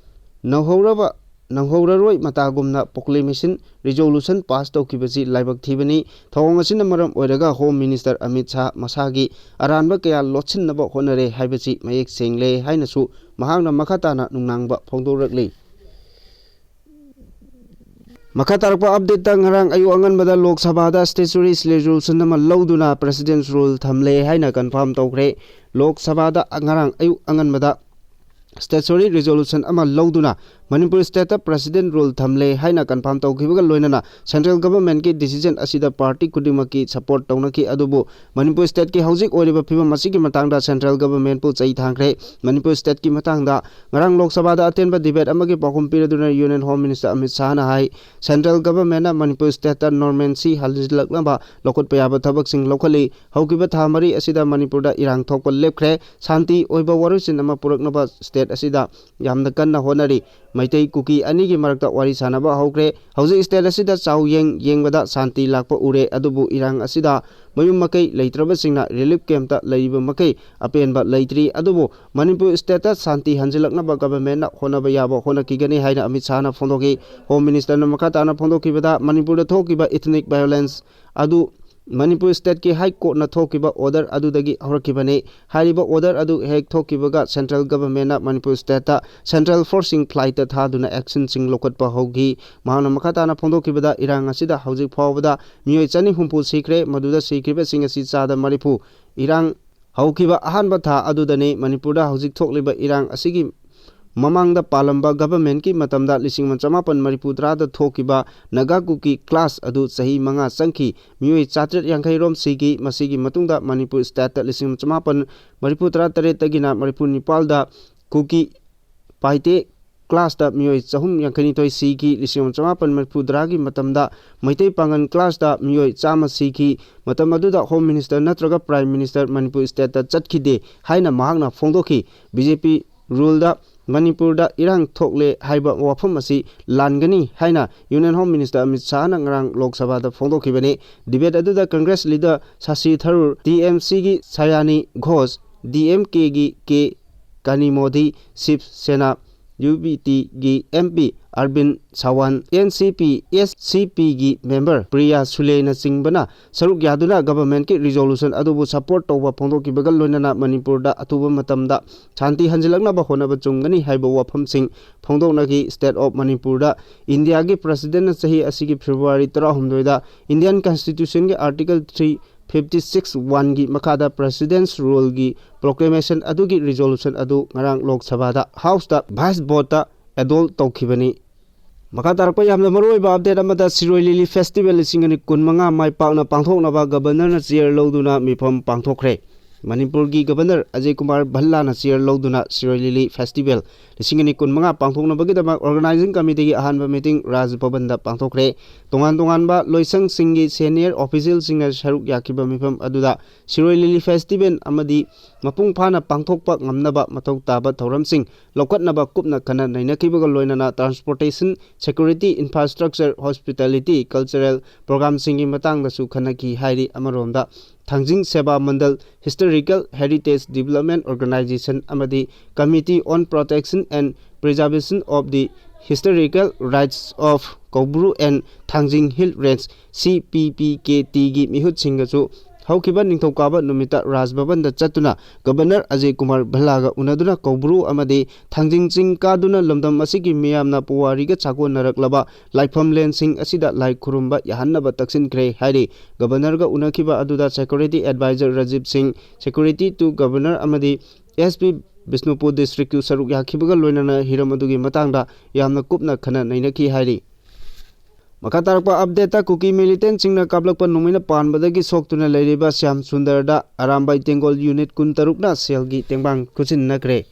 ꯅꯪꯍꯧꯔꯕ, ꯅꯪꯍꯧꯔꯔꯣꯏ ꯃꯇꯥꯒꯨꯝꯅ ꯄ꯭ꯔꯣꯀ꯭ꯂꯦꯃꯦꯁꯟ ꯔꯤꯖꯣꯂꯨꯁꯟ ꯄꯥꯁ ꯇꯧꯈꯤꯕꯁꯤ ꯂꯥꯏꯕꯛ ꯊꯤꯕꯅꯤ꯫ ꯊꯧꯑꯣꯡ ꯑꯁꯤꯅ ꯃꯔꯝ ꯑꯣꯏꯔꯒ ꯍꯣꯝ ꯃꯤꯅꯤꯁꯇꯔ ꯑꯃꯤꯠ ꯁꯥꯍ ꯃꯁꯥꯒꯤ ꯑꯔꯥꯟꯕ ꯀꯌꯥ ꯂꯣꯠꯁꯤꯟꯅꯕ ꯍꯣꯠꯅꯔꯦ ꯍꯥꯏꯕꯁꯤ ꯃꯌꯦꯛ ꯁꯦꯡꯂꯦ ꯍꯥꯏꯅꯁꯨ ꯃꯍꯥꯛꯅ ꯃꯈꯥ ꯇꯥꯅ ꯅꯨꯡꯅꯥꯡꯕ ꯐꯣꯡꯗꯣꯔꯛꯂꯤ꯫ ꯃꯈꯥ ꯇꯥꯔꯛꯄ ꯑꯞꯗꯦꯠꯇ, ꯉꯔꯥꯡ ꯑꯌꯨꯛ ꯑꯉꯟꯕꯗ ꯂꯣꯛ ꯁꯚꯥꯗ ꯁ꯭ꯇꯦꯆꯨꯔꯤ ꯔꯤꯖꯣꯂꯨꯁꯟ ꯑꯃ ꯂꯧꯗꯨꯅ ꯄ꯭ꯔꯦꯁꯤꯗꯦꯟꯁ ꯔꯨꯜ ꯊꯝꯂꯦ ꯍꯥꯏꯅ ꯀꯟꯐꯥꯔꯝ ꯇꯧꯈ꯭ꯔꯦ꯫ ꯂꯣꯛ ꯁꯚꯥꯗ ꯉꯔꯥꯡ ꯑꯌꯨꯛ ꯑꯉꯟꯕꯗ ꯁ꯭ꯇꯦꯆꯨꯔꯤ ꯔꯤꯖꯣꯂꯨꯁꯟ ꯑꯃ ꯂꯧꯗꯨꯅ ꯃꯅꯤꯄꯨꯔ ꯁ꯭ꯇꯦꯠꯇ ꯄ꯭ꯔꯦꯁꯤꯗꯦꯟ ꯔꯨꯜ ꯊꯝꯂꯦ ꯍꯥꯏꯅ ꯀꯟꯐꯥꯔꯝ ꯇꯧꯈꯤꯕꯒ ꯂꯣꯏꯅꯅ ꯁꯦꯟꯇ꯭ꯔꯦꯜ ꯒꯚꯔꯟꯃꯦꯟꯠꯀꯤ ꯗꯤꯁꯤꯖꯟ ꯑꯁꯤꯗ ꯄꯥꯔꯇꯤ ꯈꯨꯗꯤꯡꯃꯛꯀꯤ ꯁꯄꯣꯔꯠ ꯇꯧꯅꯈꯤ꯫ ꯑꯗꯨꯕꯨ ꯃꯅꯤꯄꯨꯔ ꯁ꯭ꯇꯦꯠꯀꯤ ꯍꯧꯖꯤꯛ ꯑꯣꯏꯔꯤꯕ ꯐꯤꯕꯝ ꯑꯁꯤꯒꯤ ꯃꯇꯥꯡꯗ ꯁꯦꯟꯇ꯭ꯔꯦꯜ ꯒꯚꯔꯟꯃꯦꯟꯠꯄꯨ ꯆꯩ ꯊꯥꯡꯈ꯭ꯔꯦ꯫ ꯃꯅꯤꯄꯨꯔ ꯁ꯭ꯇꯦꯠꯀꯤ ꯃꯇꯥꯡꯗ ꯉꯔꯥꯡ ꯂꯣꯛ ꯁꯚꯥꯗ ꯑꯇꯦꯟꯕ ꯗꯤꯕꯦꯠ ꯑꯃꯒꯤ ꯄꯥꯎꯈꯨꯝ ꯄꯤꯔꯗꯨꯅ ꯌꯨꯅꯤꯌꯟ ꯍꯣꯝ ꯃꯤꯅꯤꯁꯇꯔ ꯑꯃꯤꯠ ꯁꯥꯍꯅ ꯍꯥꯏ, ꯁꯦꯟꯇ꯭ꯔꯦꯜ ꯒꯚꯔꯟꯃꯦꯟꯠꯅ ꯃꯅꯤꯄꯨꯔ ꯁ꯭ꯇꯦꯠꯇ ꯅꯣꯔꯃꯦꯜꯁꯤ ꯍꯟꯖꯤꯜꯂꯛꯅꯕ ꯂꯧꯈꯠꯄ ꯌꯥꯕ ꯊꯕꯛꯁꯤꯡ ꯂꯧꯈꯠꯂꯤ꯫ ꯍꯧꯈꯤꯕ ꯊꯥ ꯃꯔꯤ ꯑꯁꯤꯗ ꯃꯅꯤꯄꯨꯔꯗ ꯏꯔꯥꯡ ꯊꯣꯛꯄ ꯂꯦꯞꯈ꯭ꯔꯦ꯫ ꯁꯥꯟꯇꯤ ꯑꯣꯏꯕ ꯋꯥꯔꯣꯏꯁꯤꯟ ꯑꯃ ꯄꯨꯔꯛꯅꯕ ꯁ꯭ꯇꯦꯠ ꯑꯁꯤꯗ ꯌꯥꯝꯅ ꯀꯟꯅ ꯍꯣꯠꯅꯔꯤ꯫ ꯃꯩꯇꯩ ꯀꯨꯀꯤ ꯑꯅꯤꯒꯤ ꯃꯔꯛꯇ ꯋꯥꯔꯤ ꯁꯥꯟꯅꯕ ꯍꯧꯈ꯭ꯔꯦ꯫ ꯍꯧꯖꯤꯛ ꯁ꯭ꯇꯦꯠ ꯑꯁꯤꯗ ꯆꯥꯎ ꯌꯦꯡ ꯌꯦꯡꯕꯗ ꯁꯥꯟꯇꯤ ꯂꯥꯛꯄ ꯎꯔꯦ, ꯑꯗꯨꯕꯨ ꯏꯔꯥꯡ ꯑꯁꯤꯗ ꯃꯌꯨꯝ ꯃꯀꯩ ꯂꯩꯇ꯭ꯔꯕꯁꯤꯡꯅ ꯔꯤꯂꯤꯐ ꯀꯦꯝꯞꯇ ꯂꯩꯔꯤꯕ ꯃꯈꯩ ꯑꯄꯦꯟꯕ ꯂꯩꯇ꯭ꯔꯤ꯫ ꯑꯗꯨꯕꯨ ꯃꯅꯤꯄꯨꯔ ꯁ꯭ꯇꯦꯠꯇ ꯁꯥꯟꯇꯤ ꯍꯟꯖꯤꯜꯂꯛꯅꯕ ꯒꯚꯔꯟꯃꯦꯟꯠꯅ ꯍꯣꯠꯅꯕ ꯌꯥꯕ ꯍꯣꯠꯅꯈꯤꯒꯅꯤ ꯍꯥꯏꯅ ꯑꯃꯤꯠ ꯁꯥꯍꯅ ꯐꯣꯡꯗꯣꯛꯈꯤ꯫ ꯍꯣꯝ ꯃꯤꯅꯤꯁꯇꯔꯅ ꯃꯈꯥ ꯇꯥꯅ ꯐꯣꯡꯗꯣꯛꯈꯤꯕꯗ, ꯃꯅꯤꯄꯨꯔꯗ ꯊꯣꯛꯈꯤꯕ ꯏꯊꯅꯤꯛ ꯚꯥꯏꯑꯣꯂꯦꯟꯁ ꯑꯗꯨ ꯃꯅꯤꯄꯨꯔ ꯁ꯭ꯇꯦꯠꯀꯤ ꯍꯥꯏ ꯀꯣꯔꯠꯅ ꯊꯣꯛꯈꯤꯕ ꯑꯣꯔꯗꯔ ꯑꯗꯨꯗꯒꯤ ꯍꯧꯔꯛꯈꯤꯕꯅꯤ꯫ ꯍꯥꯏꯔꯤꯕ ꯑꯣꯔꯗꯔ ꯑꯗꯨ ꯍꯦꯛ ꯊꯣꯛꯈꯤꯕꯒ ꯁꯦꯟꯇ꯭ꯔꯦꯜ ꯒꯚꯔꯟꯃꯦꯟꯠꯅ ꯃꯅꯤꯄꯨꯔ ꯁ꯭ꯇꯦꯠꯇ ꯁꯦꯟꯇ꯭ꯔꯦꯜ ꯐꯣꯔꯁꯁꯤꯡ ꯐ꯭ꯂꯥꯏꯠꯇ ꯊꯥꯗꯨꯅ ꯑꯦꯛꯁꯟꯁꯤꯡ ꯂꯧꯈꯠꯄ ꯍꯧꯈꯤ꯫ ꯃꯍꯥꯛꯅ ꯃꯈꯥ ꯇꯥꯅ ꯐꯣꯡꯗꯣꯛꯈꯤꯕꯗ, ꯏꯔꯥꯡ ꯑꯁꯤꯗ ꯍꯧꯖꯤꯛ ꯐꯥꯎꯕꯗ ꯃꯤꯑꯣꯏ ꯆꯅꯤ ꯍꯨꯝꯐꯨ ꯁꯤꯈ꯭ꯔꯦ꯫ ꯃꯗꯨꯗ ꯁꯤꯈ꯭ꯔꯤꯕꯁꯤꯡ ꯑꯁꯤ ꯆꯥꯗ ꯃꯔꯤꯐꯨ꯫ ꯏꯔꯥꯡ ꯍꯧꯈꯤꯕ ꯑꯍꯥꯟꯕ ꯊꯥ ꯑꯗꯨꯗꯅꯤ ꯃꯅꯤꯄꯨꯔꯗ ꯍꯧꯖꯤꯛ ꯊꯣꯛꯂꯤꯕ ꯏꯔꯥꯡ ꯑꯁꯤꯒꯤ ꯃꯃꯥꯡꯗ ꯄꯥꯜꯂꯝꯕ ꯒꯚꯔꯟꯃꯦꯟꯠꯀꯤ ꯃꯇꯝꯗ ꯂꯤꯁꯤꯡ ꯑꯃ ꯆꯃꯥꯄꯟ ꯃꯔꯤꯐꯨ ꯇꯔꯥꯗ ꯊꯣꯛꯈꯤꯕ ꯅꯥꯒꯥ ꯀꯨꯀꯤ ꯀ꯭ꯂꯥꯁ ꯑꯗꯨ ꯆꯍꯤ ꯃꯉꯥ ꯆꯪꯈꯤ꯫ ꯃꯤꯑꯣꯏ ꯆꯥꯇ꯭ꯔꯦꯠ ꯌꯥꯡꯈꯩ ꯔꯣꯝ ꯁꯤꯈꯤ꯫ ꯃꯁꯤꯒꯤ ꯃꯇꯨꯡꯗ ꯃꯅꯤꯄꯨꯔ ꯁ꯭ꯇꯦꯠꯇ ꯂꯤꯁꯤꯡ ꯑꯃ ꯆꯃꯥꯄꯟ ꯃꯔꯤꯐꯨ ꯇꯔꯥ ꯇꯔꯦꯠꯇꯒꯤꯅ ꯃꯔꯤꯐꯨ ꯅꯤꯄꯥꯜꯗ ꯀꯨꯀꯤ ꯄꯥꯏꯇꯦ ꯀ꯭ꯂꯥꯁꯇ ꯃꯤꯑꯣꯏ ꯆꯍꯨꯝ ꯌꯥꯡꯈꯩꯅꯤꯊꯣꯏ ꯁꯤꯈꯤ꯫ ꯂꯤꯁꯤꯡ ꯑꯃ ꯆꯃꯥꯄꯟ ꯃꯔꯤꯐꯨ ꯇꯔꯥꯒꯤ ꯃꯇꯝꯗ ꯃꯩꯇꯩ ꯄꯥꯉꯟ ꯀ꯭ꯂꯥꯁꯇ ꯃꯤꯑꯣꯏ ꯆꯥꯝꯃ ꯁꯤꯈꯤ꯫ ꯃꯇꯝ ꯑꯗꯨꯗ ꯍꯣꯝ ꯃꯤꯅꯤꯁꯇꯔ ꯅꯠꯇ꯭ꯔꯒ ꯄ꯭ꯔꯥꯏꯝ ꯃꯤꯅꯤꯁꯇꯔ ꯃꯅꯤꯄꯨꯔ ꯁ꯭ꯇꯦꯠꯇ ꯆꯠꯈꯤꯗꯦ ꯍꯥꯏꯅ ꯃꯍꯥꯛꯅ ꯐꯣꯡꯗꯣꯛꯈꯤ꯫ ꯕꯤ ꯖꯦ ꯄꯤ ꯔꯨꯜꯗ ꯃꯅꯤꯄꯨꯔꯗ ꯏꯔꯥꯡ ꯊꯣꯛꯂꯦ ꯍꯥꯏꯕ ꯋꯥꯐꯝ ꯑꯁꯤ ꯂꯥꯟꯒꯅꯤ ꯍꯥꯏꯅ ꯌꯨꯅꯤꯌꯟ ꯍꯣꯝ ꯃꯤꯅꯤꯁꯇꯔ ꯑꯃꯤꯠ ꯁꯥꯍꯅ ꯉꯔꯥꯡ ꯂꯣꯛ ꯁꯚꯥꯗ ꯐꯣꯡꯗꯣꯛꯈꯤꯕꯅꯤ꯫ ꯗꯤꯕꯦꯠ ꯑꯗꯨꯗ ꯀꯪꯒ꯭ꯔꯦꯁ ꯂꯤꯗꯔ ꯁꯥꯁꯤ ꯊꯔꯨꯔ, ꯇꯤ ꯑꯦꯝ ꯁꯤꯒꯤ ꯁꯌꯥꯅꯤ Ghosh, D M ꯀꯦꯒꯤ K Kanimozhi, Shiv Sena U B ꯇꯤꯒꯤ ꯑꯦꯝ ꯄꯤ ꯑꯔꯕꯤꯟ Sawant, N C P S C ꯄꯤꯒꯤ ꯃꯦꯝꯕꯔ ꯄ꯭ꯔꯤꯌꯥ ꯁꯨꯂꯦꯅꯆꯤꯡꯕꯅ ꯁꯔꯨꯛ ꯌꯥꯗꯨꯅ ꯒꯚꯔꯟꯃꯦꯟꯠꯀꯤ ꯔꯤꯖꯣꯂꯨꯁꯟ ꯑꯗꯨꯕꯨ ꯁꯄꯣꯔꯠ ꯇꯧꯕ ꯐꯣꯡꯗꯣꯛꯈꯤꯕꯒ ꯂꯣꯏꯅꯅ ꯃꯅꯤꯄꯨꯔꯗ ꯑꯊꯨꯕ ꯃꯇꯝꯗ ꯁꯥꯟꯇꯤ ꯍꯟꯖꯤꯜꯂꯛꯅꯕ ꯍꯣꯠꯅꯕ ꯆꯨꯝꯒꯅꯤ ꯍꯥꯏꯕ ꯋꯥꯐꯝꯁꯤꯡ ꯐꯣꯡꯗꯣꯛꯅꯈꯤ꯫ ꯁ꯭ꯇꯦꯠ ꯑꯣꯐ ꯃꯅꯤꯄꯨꯔꯗ ꯏꯟꯗꯤꯌꯥꯒꯤ ꯄ꯭ꯔꯁꯤꯗꯦꯟꯠꯅ ꯆꯍꯤ ꯑꯁꯤꯒꯤ ꯐꯦꯕ꯭ꯔꯨꯋꯥꯔꯤ ꯇꯔꯥꯍꯨꯝꯗꯣꯏꯗ ꯏꯟꯗꯤꯌꯟ ꯀꯟꯁꯇꯤꯇ꯭ꯌꯨꯁꯟꯒꯤ ꯑꯥꯔꯇꯤꯀꯜ ꯊ꯭ꯔꯤ ꯐꯤꯐꯇꯤ ꯁꯤꯛꯁ ꯋꯥꯟꯒꯤ ꯃꯈꯥꯗ ꯄ꯭ꯔꯁꯤꯗꯦꯟꯠꯁ ꯔꯨꯜꯒꯤ ꯄ꯭ꯔꯣꯀ꯭ꯂꯦꯃꯦꯁꯟ ꯑꯗꯨꯒꯤ ꯔꯤꯖꯣꯂꯨꯁꯟ ꯑꯗꯨ ꯉꯔꯥꯡ ꯂꯣꯛ ꯁꯚꯥꯗ ꯍꯥꯎꯁꯇ ꯚꯥꯏꯁ ꯚꯣꯠꯇ ꯑꯦꯗꯣꯜ ꯇꯧꯈꯤꯕꯅꯤ꯫ ꯃꯈꯥ ꯇꯥꯔꯛꯄ ꯌꯥꯝꯅ ꯃꯔꯨꯑꯣꯏꯕ ꯑꯞꯗꯦꯠ ꯑꯃꯗ, ꯁꯤꯔꯣꯏ ꯂꯤꯂꯤ ꯐꯦꯁꯇꯤꯚꯦꯜ ꯂꯤꯁꯤꯡ ꯑꯅꯤ ꯀꯨꯟꯃꯉꯥ ꯃꯥꯏ ꯄꯥꯛꯅ ꯄꯥꯡꯊꯣꯛꯅꯕ ꯒꯕꯔꯅꯔꯅ ꯆꯦꯌꯔ ꯂꯧꯗꯨꯅ ꯃꯤꯐꯝ ꯄꯥꯡꯊꯣꯛꯈ꯭ꯔꯦ꯫ ꯃꯅꯤꯄꯨꯔꯒꯤ ꯒꯕꯔꯅꯔ ꯑꯖꯌ ꯀꯨꯃꯥꯔ ꯚꯜꯂꯥꯅ ꯆꯦꯌꯔ ꯂꯧꯗꯨꯅ ꯁꯤꯔꯣꯏ ꯂꯤꯂꯤ ꯐꯦꯁꯇꯤꯚꯦꯜ ꯂꯤꯁꯤꯡ ꯑꯅꯤ ꯀꯨꯟꯃꯉꯥ ꯄꯥꯡꯊꯣꯛꯅꯕꯒꯤꯗꯃꯛ ꯑꯣꯔꯒꯅꯥꯏꯖꯤꯡ ꯀꯃꯤꯇꯤꯒꯤ ꯑꯍꯥꯟꯕ ꯃꯤꯇꯤꯡ ꯔꯥꯖ ꯚꯕꯟꯗ ꯄꯥꯡꯊꯣꯛꯈ꯭ꯔꯦ꯫ ꯇꯣꯉꯥꯟ ꯇꯣꯉꯥꯟꯕ ꯂꯣꯏꯁꯪꯁꯤꯡꯒꯤ ꯁꯦꯅꯤꯌꯔ ꯑꯣꯐꯤꯁꯤꯌꯦꯜꯁꯤꯡꯅ ꯁꯔꯨꯛ ꯌꯥꯈꯤꯕ ꯃꯤꯐꯝ ꯑꯗꯨꯗ ꯁꯤꯔꯣꯏ ꯂꯤꯂꯤ ꯐꯦꯁꯇꯤꯚꯦꯜ ꯑꯃꯗꯤ ꯃꯄꯨꯡ ꯐꯥꯅ ꯄꯥꯡꯊꯣꯛꯄ ꯉꯝꯅꯕ ꯃꯊꯧ ꯇꯥꯕ ꯊꯧꯔꯝꯁꯤꯡ ꯂꯧꯈꯠꯅꯕ ꯀꯨꯞꯅ ꯈꯟꯅ ꯅꯩꯅꯈꯤꯕꯒ ꯂꯣꯏꯅꯅ transportation, security, infrastructure, hospitality, cultural ꯄ꯭ꯔꯣꯒ꯭ꯔꯥꯝꯁꯤꯡꯒꯤ ꯃꯇꯥꯡꯗꯁꯨ ꯈꯟꯅꯈꯤ ꯍꯥꯏꯔꯤ꯫ ꯑꯃꯔꯣꯝꯗ, Thangjing Seba Mandal historical heritage development organisation ꯑꯃꯗꯤ Committee on Protection and Preservation of the Historical Rights of Koubru and Thangjing Hill Range, ꯁꯤ ꯄꯤ ꯄꯤ ꯀꯦ ꯇꯤꯒꯤ ꯃꯤꯍꯨꯠꯁꯤꯡꯒꯁꯨ ꯍꯧꯈꯤꯕ ꯅꯤꯡꯊꯧꯀꯥꯕ ꯅꯨꯃꯤꯠꯇ ꯔꯥꯖ ꯚꯕꯟꯗ ꯆꯠꯇꯨꯅ ꯒꯕꯔꯅꯔ ꯑꯖꯌ ꯀꯨꯃꯥꯔ ꯚꯜꯂꯥꯒ ꯎꯅꯗꯨꯅ ꯀꯧꯕ꯭ꯔꯨ ꯑꯃꯗꯤ ꯊꯥꯡꯖꯤꯡ ꯆꯤꯡ ꯀꯥꯗꯨꯅ ꯂꯝꯗꯝ ꯑꯁꯤꯒꯤ ꯃꯤꯌꯥꯝꯅ ꯄꯨꯋꯥꯔꯤꯒ ꯆꯥꯒꯣꯟꯅꯔꯛꯂꯕ ꯂꯥꯏꯐꯝꯂꯦꯟꯁꯤꯡ ꯑꯁꯤꯗ ꯂꯥꯏ ꯈꯨꯔꯨꯝꯕ ꯌꯥꯍꯟꯅꯕ ꯇꯛꯁꯤꯟꯈ꯭ꯔꯦ ꯍꯥꯏꯔꯤ꯫ ꯒꯕꯔꯅꯔꯒ ꯎꯅꯈꯤꯕ ꯑꯗꯨꯗ ꯁꯦꯀ꯭ꯌꯨꯔꯤꯇꯤ ꯑꯦꯗꯚꯥꯏꯖꯔ ꯔꯥꯖꯤꯕ ꯁꯤꯡ, Secretary to Governor ꯑꯃꯗꯤ ꯑꯦꯁ ꯄꯤ ꯕꯤꯁꯅꯨꯄꯨꯔ ꯗꯤꯁꯇ꯭ꯔꯤꯛꯇꯨ ꯁꯔꯨꯛ ꯌꯥꯈꯤꯕꯒ ꯂꯣꯏꯅꯅ ꯍꯤꯔꯝ ꯑꯗꯨꯒꯤ ꯃꯇꯥꯡꯗ ꯌꯥꯝꯅ ꯀꯨꯞꯅ ꯈꯟꯅ ꯅꯩꯅꯈꯤ ꯍꯥꯏꯔꯤ꯫ ꯃꯈꯥ ꯇꯥꯔꯛꯄ ꯑꯞꯗꯦꯠꯇ, ꯀꯨꯀꯤ ꯃꯤꯂꯤꯇꯦꯟꯠꯁꯤꯡꯅ ꯀꯥꯞꯂꯛꯄ ꯅꯣꯡꯃꯩꯅ ꯄꯥꯟꯕꯗꯒꯤ ꯁꯣꯛꯇꯨꯅ ꯂꯩꯔꯤꯕ ꯁ꯭ꯌꯥꯝ ꯁꯨꯟꯗꯔꯗ ꯑꯔꯥꯝꯕꯥꯏ ꯇꯦꯡꯒꯣꯜ ꯌꯨꯅꯤꯠ ꯀꯨꯟꯇꯔꯨꯛꯅ ꯁꯦꯜꯒꯤ ꯇꯦꯡꯕꯥꯡ ꯈꯨꯠꯁꯤꯟꯅꯈ꯭ꯔꯦ꯫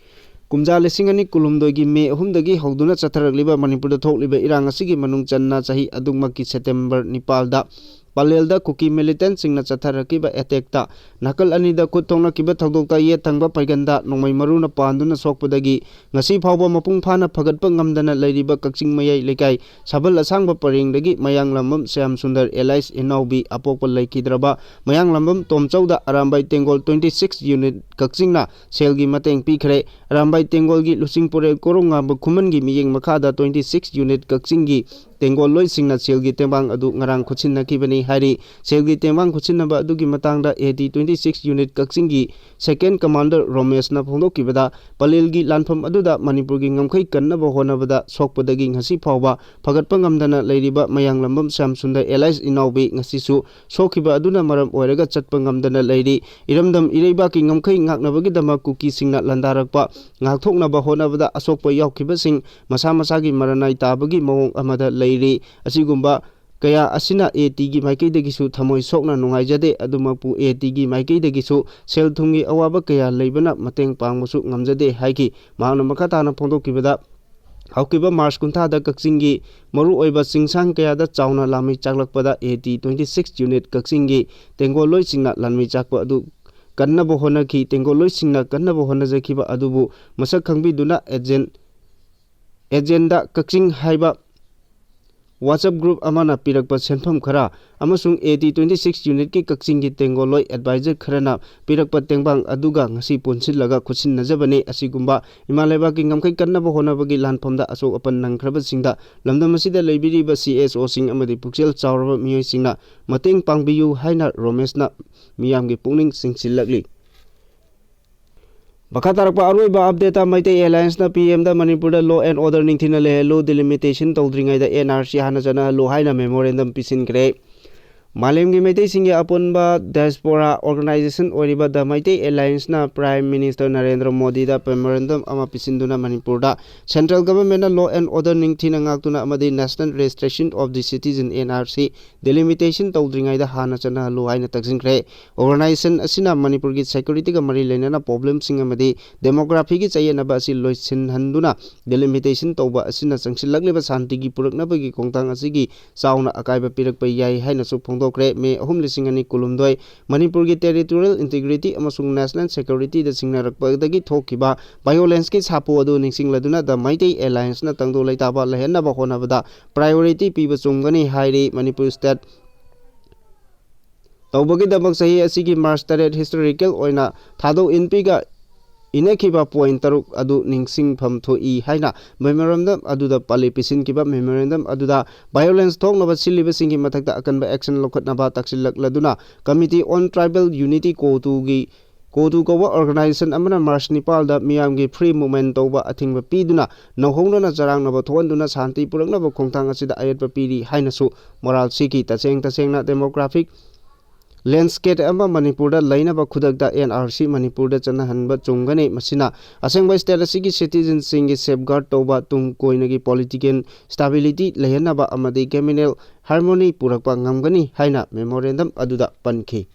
ꯀꯨꯝꯖꯥ ꯂꯤꯁꯤꯡ ꯑꯅꯤ ꯀꯨꯟꯍꯨꯝꯗꯣꯏꯒꯤ ꯃꯦ ꯑꯍꯨꯝꯗꯒꯤ ꯍꯧꯗꯨꯅ ꯆꯠꯊꯔꯛꯂꯤꯕ ꯃꯅꯤꯄꯨꯔꯗ ꯊꯣꯛꯂꯤꯕ ꯏꯔꯥꯡ ꯑꯁꯤꯒꯤ ꯃꯅꯨꯡ ꯆꯟꯅ ꯆꯍꯤ ꯑꯗꯨꯃꯛꯀꯤ ꯁꯦꯞꯇꯦꯝꯕꯔ ꯅꯤꯄꯥꯜꯗ ꯄꯂꯦꯜꯗ ꯀꯨꯀꯤ ꯃꯤꯂꯤꯇꯦꯟꯠꯁꯤꯡꯅ ꯆꯠꯊꯔꯛꯈꯤꯕ ꯑꯦꯇꯦꯛꯇ ꯅꯥꯀꯜ ꯑꯅꯤꯗ ꯈꯨꯠ ꯊꯣꯛꯅꯈꯤꯕ ꯊꯧꯗꯣꯛꯇ ꯌꯦꯠ ꯊꯪꯕ ꯐꯩꯒꯟꯗ ꯅꯣꯡꯃꯩ ꯃꯔꯨꯅ ꯄꯥꯟꯗꯨꯅ ꯁꯣꯛꯄꯗꯒꯤ ꯉꯁꯤ ꯐꯥꯎꯕ ꯃꯄꯨꯡ ꯐꯥꯅ ꯐꯒꯠꯄ ꯉꯝꯗꯅ ꯂꯩꯔꯤꯕ ꯀꯛꯆꯤꯡ ꯃꯌꯥꯏ ꯂꯩꯀꯥꯏ ꯁꯥꯕꯜ ꯑꯁꯥꯡꯕ ꯄꯔꯦꯡꯗꯒꯤ ꯃꯌꯥꯡꯂꯝꯕꯝ ꯁ꯭ꯌꯥꯝ ꯁꯨꯟꯗꯔ alias ꯏꯅꯥꯎꯕꯤ ꯑꯄꯣꯛꯄ ꯂꯩꯈꯤꯗ꯭ꯔꯕ ꯃꯌꯥꯡꯂꯝꯕꯝ ꯇꯣꯝꯆꯧꯗ ꯑꯔꯥꯝꯕꯥꯏ ꯇꯦꯡꯒꯣꯜ twenty six unit ꯀꯛꯆꯤꯡꯅ ꯁꯦꯜꯒꯤ ꯃꯇꯦꯡ ꯄꯤꯈ꯭ꯔꯦ꯫ ꯑꯔꯥꯝꯕꯥꯏ ꯇꯦꯡꯒꯣꯜꯒꯤ ꯂꯨꯆꯤꯡ ꯄꯨꯔꯦꯜ ꯀꯣꯔꯣꯡꯉꯥꯝꯕ ꯈꯨꯃꯟꯒꯤ ꯃꯤꯠꯌꯦꯡ ꯃꯈꯥꯗ twenty six unit ꯀꯛꯆꯤꯡꯒꯤ ꯇꯦꯡꯒꯣꯜ ꯂꯣꯏꯁꯤꯡꯅ ꯁꯦꯜꯒꯤ ꯇꯦꯡꯕꯥꯡ ꯑꯗꯨ ꯉꯔꯥꯡ ꯈꯨꯠꯁꯤꯟꯅꯈꯤꯕꯅꯤ ꯍꯥꯏꯔꯤ꯫ ꯁꯦꯜꯒꯤ ꯇꯦꯡꯕꯥꯡ ꯈꯨꯠꯁꯤꯟꯅꯕ ꯑꯗꯨꯒꯤ ꯃꯇꯥꯡꯗ AT twenty six unit ꯀꯛꯆꯤꯡꯒꯤ second commander ꯔꯣꯃꯦꯁꯅ ꯐꯣꯡꯗꯣꯛꯈꯤꯕꯗ, ꯄꯂꯦꯜꯒꯤ ꯂꯥꯟꯐꯝ ꯑꯗꯨꯗ ꯃꯅꯤꯄꯨꯔꯒꯤ ꯉꯝꯈꯩ ꯀꯟꯅꯕ ꯍꯣꯠꯅꯕꯗ ꯁꯣꯛꯄꯗꯒꯤ ꯉꯁꯤ ꯐꯥꯎꯕ ꯐꯒꯠꯄ ꯉꯝꯗꯅ ꯂꯩꯔꯤꯕ ꯃꯌꯥꯡꯂꯝꯕꯝ ꯁ꯭ꯌꯥꯝ ꯁꯨꯟꯗꯔ alias ꯏꯅꯥꯎꯕꯤ ꯉꯁꯤꯁꯨ ꯁꯣꯛꯈꯤꯕ ꯑꯗꯨꯅ ꯃꯔꯝ ꯑꯣꯏꯔꯒ ꯆꯠꯄ ꯉꯝꯗꯅ ꯂꯩꯔꯤ꯫ ꯏꯔꯝꯗꯝ ꯏꯔꯩꯕꯥꯛꯀꯤ ꯉꯝꯈꯩ ꯉꯥꯛꯅꯕꯒꯤꯗꯃꯛ ꯀꯨꯀꯤꯁꯤꯡꯅ ꯂꯥꯟꯗꯥꯔꯛꯄ ꯉꯥꯛꯊꯣꯛꯅꯕ ꯍꯣꯠꯅꯕꯗ ꯑꯁꯣꯛꯄ ꯌꯥꯎꯈꯤꯕꯁꯤꯡ ꯃꯁꯥ ꯃꯁꯥꯒꯤ ꯃꯔꯅꯥꯏ ꯇꯥꯕꯒꯤ ꯃꯑꯣꯡ ꯑꯃꯗ ꯂꯩꯔꯤ꯫ ꯑꯁꯤꯒꯨꯝꯕ ꯀꯌꯥ ꯑꯁꯤꯅ ATꯒꯤ ꯃꯥꯏꯀꯩꯗꯒꯤꯁꯨ ꯊꯃꯣꯏ ꯁꯣꯛꯅ ꯅꯨꯡꯉꯥꯏꯖꯗꯦ꯫ ꯑꯗꯨꯃꯛꯄꯨ ATꯒꯤ ꯃꯥꯏꯀꯩꯗꯒꯤꯁꯨ ꯁꯦꯜ ꯊꯨꯝꯒꯤ ꯑꯋꯥꯕ ꯀꯌꯥ ꯂꯩꯕꯅ ꯃꯇꯦꯡ ꯄꯥꯡꯕꯁꯨ ꯉꯝꯖꯗꯦ ꯍꯥꯏꯈꯤ꯫ ꯃꯍꯥꯛꯅ ꯃꯈꯥ ꯇꯥꯅ ꯐꯣꯡꯗꯣꯛꯈꯤꯕꯗ, ꯍꯧꯈꯤꯕ ꯃꯥꯔꯆ ꯀꯨꯟꯊ꯭ꯔꯥꯗ ꯀꯛꯆꯤꯡꯒꯤ ꯃꯔꯨꯑꯣꯏꯕ ꯆꯤꯡꯁꯥꯡ ꯀꯌꯥꯗ ꯆꯥꯎꯅ ꯂꯥꯟꯃꯩ ꯆꯥꯛꯂꯛꯄꯗ AT twenty six unit ꯀꯛꯆꯤꯡꯒꯤ ꯇꯦꯡꯒꯣꯜ ꯂꯣꯏꯁꯤꯡꯅ ꯂꯥꯟꯃꯩ ꯆꯥꯛꯄ ꯑꯗꯨ ꯀꯟꯅꯕ ꯍꯣꯠꯅꯈꯤ꯫ ꯇꯦꯡꯒꯣꯜ ꯂꯣꯏꯁꯤꯡꯅ ꯀꯟꯅꯕ ꯍꯣꯠꯅꯖꯈꯤꯕ ꯑꯗꯨꯕꯨ ꯃꯁꯛ ꯈꯪꯕꯤꯗꯨꯅ ꯑꯦꯖꯦꯟ ꯑꯦꯖꯦꯟꯗ ꯀꯛꯆꯤꯡ ꯍꯥꯏꯕ WhatsApp group ꯑꯃꯅ ꯄꯤꯔꯛꯄ ꯁꯦꯟꯐꯝ ꯈꯔ ꯑꯃꯁꯨꯡ AT twenty six unitꯀꯤ ꯀꯛꯆꯤꯡꯒꯤ ꯇꯦꯡꯒꯣꯜꯂꯣꯏ advisor ꯈꯔꯅ ꯄꯤꯔꯛꯄ ꯇꯦꯡꯕꯥꯡ ꯑꯗꯨꯒ ꯉꯁꯤ ꯄꯨꯟꯁꯤꯜꯂꯒ ꯈꯨꯠꯁꯤꯟꯅꯖꯕꯅꯤ꯫ ꯑꯁꯤꯒꯨꯝꯕ ꯏꯃꯥ ꯂꯩꯕꯥꯛꯀꯤ ꯉꯝꯈꯩ ꯀꯟꯅꯕ ꯍꯣꯠꯅꯕꯒꯤ ꯂꯥꯟꯐꯝꯗ ꯑꯁꯣꯛ ꯑꯄꯟ ꯅꯪꯈ꯭ꯔꯕꯁꯤꯡꯗ ꯂꯝꯗꯝ ꯑꯁꯤꯗ ꯂꯩꯕꯤꯔꯤꯕ CSOꯁꯤꯡ ꯑꯃꯗꯤ ꯄꯨꯛꯆꯦꯜ ꯆꯥꯎꯔꯕ ꯃꯤꯑꯣꯏꯁꯤꯡꯅ ꯃꯇꯦꯡ ꯄꯥꯡꯕꯤꯌꯨ ꯍꯥꯏꯅ ꯔꯣꯃꯦꯁꯅ ꯃꯤꯌꯥꯝꯒꯤ ꯄꯨꯛꯅꯤꯡ ꯆꯤꯡꯁꯤꯜꯂꯛꯂꯤ꯫ ꯃꯈꯥ ꯇꯥꯔꯛꯄ ꯑꯔꯣꯏꯕ updateꯇ ꯃꯩꯇꯩ Allianceꯅ PMꯗ ꯃꯅꯤꯄꯨꯔꯗ law and order ꯅꯤꯡꯊꯤꯅ ꯂꯩꯍꯜꯂꯨ, delimitation ꯇꯧꯗ꯭ꯔꯤꯉꯩꯗ NRC ꯍꯥꯟꯅ ꯆꯠꯅꯍꯜꯂꯨ ꯍꯥꯏꯅ memorandum ꯄꯤꯁꯤꯟꯈ꯭ꯔꯦ꯫ ꯃꯥꯂꯦꯝꯒꯤ ꯃꯩꯇꯩꯁꯤꯡꯒꯤ ꯑꯄꯨꯟꯕ diaspora organization ꯑꯣꯏꯔꯤꯕ The Meitei Allianceꯅ Prime Minister Narendra ꯃꯣꯗꯤꯗ memorandum ꯑꯃ ꯄꯤꯁꯤꯟꯗꯨꯅ ꯃꯅꯤꯄꯨꯔꯗ central governmentꯅ law and order ꯅꯤꯡꯊꯤꯅ ꯉꯥꯛꯇꯨꯅ ꯑꯃꯗꯤ National Registration of the Citizen, NRC, delimitation ꯇꯧꯗ꯭ꯔꯤꯉꯩꯗ ꯍꯥꯟꯅ ꯆꯠꯅꯍꯜꯂꯨ ꯍꯥꯏꯅ ꯇꯛꯁꯤꯟꯈ꯭ꯔꯦ꯫ Organization ꯑꯁꯤꯅ ꯃꯅꯤꯄꯨꯔꯒꯤ securityꯒ ꯃꯔꯤ ꯂꯩꯅꯅ problemꯁꯤꯡ ꯑꯃꯗꯤ demographyꯒꯤ ꯆꯌꯦꯠꯅꯕ ꯑꯁꯤ ꯂꯣꯏꯁꯤꯟꯍꯟꯗꯨꯅ delimitation ꯇꯧꯕ ꯑꯁꯤꯅ ꯆꯪꯁꯤꯜꯂꯛꯂꯤꯕ ꯁꯥꯟꯇꯤꯒꯤ ꯄꯨꯔꯛꯅꯕꯒꯤ ꯈꯣꯡꯊꯥꯡ ꯑꯁꯤꯒꯤ ꯆꯥꯎꯅ ꯑꯀꯥꯏꯕ ꯄꯤꯔꯛꯄ ꯌꯥꯏ ꯍꯥꯏꯅꯁꯨ ꯐꯣꯡꯗꯣꯛ ꯊꯣꯛꯈ꯭ꯔꯦ꯫ ꯃꯦ ꯑꯍꯨꯝ, ꯂꯤꯁꯤꯡ ꯑꯅꯤ ꯀꯨꯟꯍꯨꯝꯗꯣꯏ, ꯃꯅꯤꯄꯨꯔꯒꯤ territorial integrity ꯑꯃꯁꯨꯡ national securityꯗ ꯆꯤꯡꯅꯔꯛꯄꯗꯒꯤ ꯊꯣꯛꯈꯤꯕ violenceꯀꯤ ꯁꯥꯐꯨ ꯑꯗꯨ ꯅꯤꯡꯁꯤꯡꯂꯗꯨꯅ The Meitei Allianceꯅ ꯇꯪꯗꯨ ꯂꯩꯇꯥꯕ ꯂꯩꯍꯟꯅꯕ ꯍꯣꯠꯅꯕꯗ priority ꯄꯤꯕ ꯆꯨꯝꯒꯅꯤ ꯍꯥꯏꯔꯤ꯫ ꯃꯅꯤꯄꯨꯔ state ꯇꯧꯕꯒꯤꯗꯃꯛ ꯆꯍꯤ ꯑꯁꯤꯒꯤ March ꯇꯔꯦꯠ historical ꯑꯣꯏꯅ ꯊꯥꯗꯣꯛ ꯏꯟꯄꯤꯒ ꯏꯅꯈꯤꯕ point ꯇꯔꯨꯛ ꯑꯗꯨ ꯅꯤꯡꯁꯤꯡꯐꯝ ꯊꯣꯛꯏ ꯍꯥꯏꯅ memorandum ꯑꯗꯨꯗ ꯄꯜꯂꯤ꯫ ꯄꯤꯁꯤꯟꯈꯤꯕ memorandum ꯑꯗꯨꯗ violence ꯊꯣꯛꯅꯕ ꯁꯤꯜꯂꯤꯕꯁꯤꯡꯒꯤ ꯃꯊꯛꯇ ꯑꯀꯟꯕ action ꯂꯧꯈꯠꯅꯕ ꯇꯛꯁꯤꯜꯂꯛꯂꯗꯨꯅ Committee on Tribal Unity, CoTUꯒꯤ, CoTU ꯀꯧꯕ organization ꯑꯃꯅ March ꯅꯤꯄꯥꯜꯗ ꯃꯤꯌꯥꯝꯒꯤ free movement ꯇꯧꯕ ꯑꯊꯤꯡꯕ ꯄꯤꯗꯨꯅ ꯅꯧꯍꯧꯅꯅ ꯆꯔꯥꯡꯅꯕ ꯊꯣꯛꯍꯟꯗꯨꯅ ꯁꯥꯟꯇꯤ ꯄꯨꯔꯛꯅꯕ ꯈꯣꯡꯊꯥꯡ ꯑꯁꯤꯗ ꯑꯌꯦꯠꯄ ꯄꯤꯔꯤ ꯍꯥꯏꯅꯁꯨ ꯃꯣꯔꯥꯜ ꯁꯤꯈꯤ꯫ ꯇꯁꯦꯡ ꯇꯁꯦꯡꯅ demographic landscape ꯑꯃ ꯃꯅꯤꯄꯨꯔꯗ ꯂꯩꯅꯕ ꯈꯨꯗꯛꯇ N R C ꯃꯅꯤꯄꯨꯔꯗ ꯆꯠꯅꯍꯟꯕ ꯆꯨꯝꯒꯅꯤ꯫ ꯃꯁꯤꯅ ꯑꯁꯦꯡꯕ state ꯑꯁꯤꯒꯤ citizenꯁꯤꯡꯒꯤ safeguard ꯇꯧꯕ, ꯇꯨꯡ ꯀꯣꯏꯅꯒꯤ political stability ꯂꯩꯍꯟꯅꯕ ꯑꯃꯗꯤ communal harmony ꯄꯨꯔꯛꯄ ꯉꯝꯒꯅꯤ ꯍꯥꯏꯅ memorandum ꯑꯗꯨꯗ ꯄꯟꯈꯤ꯫